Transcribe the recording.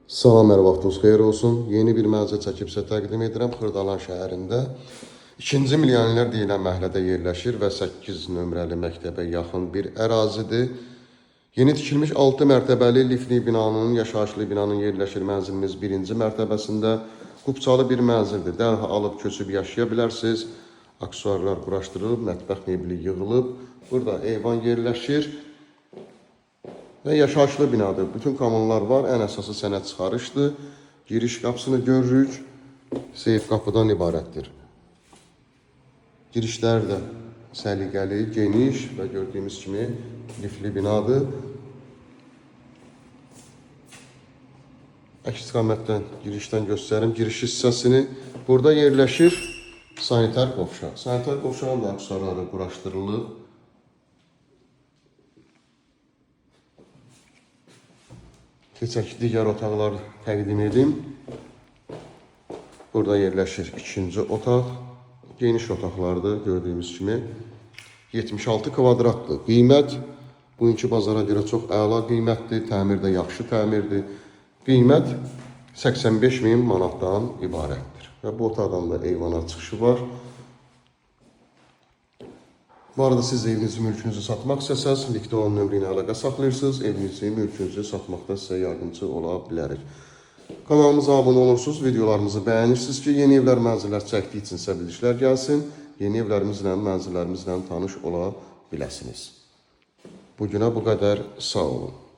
Salam, hər vaxtınız xeyir olsun. Yeni bir mənzil çəkib sizə təqdim edirəm Xırdalan şəhərində. İkinci milyonlər deyilən məhəllədə yerləşir və 8 nömrəli məktəbə yaxın bir ərazidir. Yeni tikilmiş 6 mərtəbəli liftli binanın, yaşayışlı binanın yerləşir mənzilimiz birinci mərtəbəsində. Qubçalı bir mənzildir. Dərhal alıb köçüb yaşaya bilərsiniz. Aksesuarlar quraşdırılıb, mətbəx mebeli yığılıb. Burada eyvan yerləşir. Və yaşayışlı binadır. Bütün kommunlar var. Ən əsası sənəd çıxarışdır. Giriş qapısını görürük. Seyf qapıdan ibarətdir. Girişlər də səliqəli, geniş və gördüyümüz kimi liftli binadır. Əks istiqamətdən girişdən göstərim giriş hissəsini. Burada yerləşir sanitar qovşaq. Sanitar qovşağın da aksesuarları quraşdırılıb. Keçək digər otaqları təqdim edim. Burada yerləşir ikinci otaq. Geniş otaqlardır gördüyümüz kimi. 76 kvadratdır. Qiymət bugünkü bazara görə çox əla qiymətdir. Təmir də yaxşı təmirdir. Qiymət 85 min manatdan ibarətdir. Və bu otaqdan da eyvana çıxışı var. Bu arada siz evinizi, mülkünüzü satmaq istəsəz, linkdə olan nömrə ilə əlaqə saxlayırsınız. Evinizi, mülkünüzü satmaqda sizə yardımcı ola bilərik. Kanalımıza abunə olursunuz, videolarımızı bəyənirsiniz ki, yeni evlər, mənzillər çəkdiyi üçün sizə bildirişlər gəlsin. Yeni evlərimizlə, mənzillərimizlə tanış ola biləsiniz. Bugünə bu qədər. Sağ olun.